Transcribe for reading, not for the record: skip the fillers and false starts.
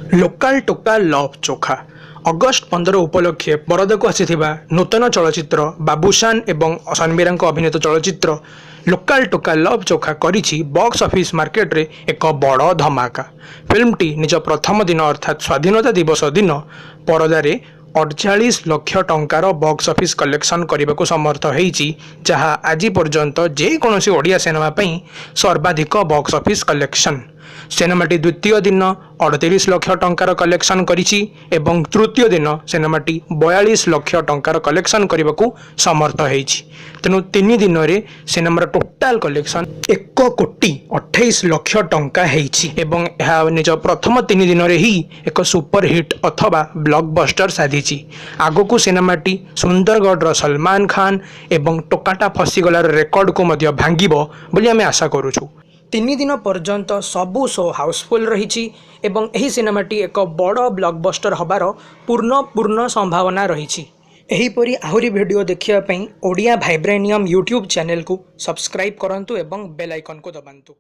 Local ଟୋକା love ଚୋଖା। August 15 ଉପଲକ୍ଷେ ପରଦାକୁ ଆସିଥିବା ନୂତନ ଚଳଚ୍ଚିତ୍ର, ବାବୁସାନ ଏବଂ ସନମୀରାଙ୍କ ଅଭିନୀତ ଚଳଚ୍ଚିତ୍ର ଲୋକାଲ ଟୋକା ଲଭ୍ ଚୋଖା କରିଛି ବକ୍ସ ଅଫିସ୍ ମାର୍କେଟରେ ଏକ ବଡ଼ ଧମାକା। ଫିଲ୍ମଟି ନିଜ ପ୍ରଥମ ଦିନ, ଅର୍ଥାତ୍ ସ୍ୱାଧୀନତା ଦିବସ ଦିନ ପରଦାରେ 48 ଲକ୍ଷ ଟଙ୍କାର ବକ୍ସ ଅଫିସ୍ କଲେକ୍ସନ୍ କରିବାକୁ ସମର୍ଥ ହେଇଛି, ଯାହା ଆଜି ପର୍ଯ୍ୟନ୍ତ ଯେକୌଣସି ଓଡ଼ିଆ ସିନେମା ପାଇଁ ସର୍ବାଧିକ ବକ୍ସ ଅଫିସ୍ କଲେକ୍ସନ୍। ସିନେମାଟି ଦ୍ୱିତୀୟ ଦିନ 38 ଲକ୍ଷ ଟଙ୍କାର କଲେକ୍ସନ୍ କରିଛି ଏବଂ ତୃତୀୟ ଦିନ ସିନେମାଟି 42 ଲକ୍ଷ ଟଙ୍କାର କଲେକ୍ସନ୍ କରିବାକୁ ସମର୍ଥ ହେଇଛି। ତେଣୁ 3 ଦିନରେ ସିନେମାର ଟୋଟାଲ କଲେକ୍ସନ୍ 1 କୋଟି 28 ଲକ୍ଷ ଟଙ୍କା ହେଇଛି ଏବଂ ଏହା ନିଜ ପ୍ରଥମ 3 ଦିନରେ ହିଁ ଏକ ସୁପରହିଟ୍ ଅଥବା ବ୍ଲକବଷ୍ଟର ସାଧିଛି। ଆଗକୁ ସିନେମାଟି ସୁନ୍ଦରଗଡ଼ର ସଲମାନ ଖାନ ଏବଂ ଟୋକାଟା ଫସିଗଲାର ରେକର୍ଡକୁ ମଧ୍ୟ ଭାଙ୍ଗିବ ବୋଲି ଆମେ ଆଶା କରୁଛୁ। 3 ଦିନ ପର୍ଯ୍ୟନ୍ତ ସବୁ ଶୋ ହାଉସଫୁଲ୍ ରହିଛି ଏବଂ ଏହି ସିନେମାଟି ଏକ ବଡ଼ ବ୍ଲକବଷ୍ଟର ହେବାର ପୂର୍ଣ୍ଣ ପୂର୍ଣ୍ଣ ସମ୍ଭାବନା ରହିଛି। ଏହିପରି ଆହୁରି ଭିଡ଼ିଓ ଦେଖିବା ପାଇଁ ଓଡ଼ିଆ ଭାଇବ୍ରେନିୟମ୍ ୟୁଟ୍ୟୁବ୍ ଚ୍ୟାନେଲକୁ ସବସ୍କ୍ରାଇବ୍ କରନ୍ତୁ ଏବଂ ବେଲ୍ ଆଇକନ୍କୁ ଦବାନ୍ତୁ।